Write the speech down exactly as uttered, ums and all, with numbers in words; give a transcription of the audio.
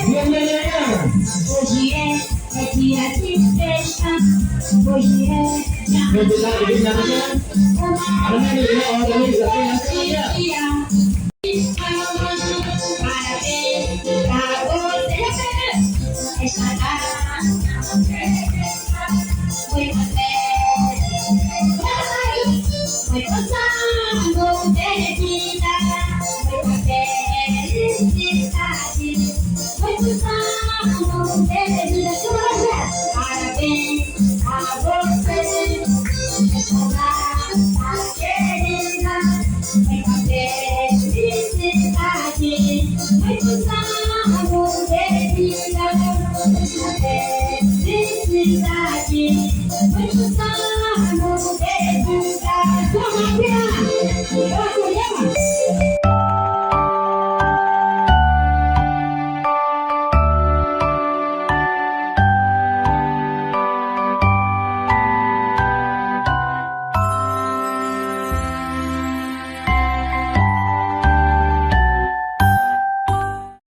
Bienvenida. Hoje é, é dia de festa. Hoje é dia de festa. Parabéns pra você. Esta data, muitas felicidades, muitos anos de vida, muitas felicidades, muitos anos de vida. Parabéns.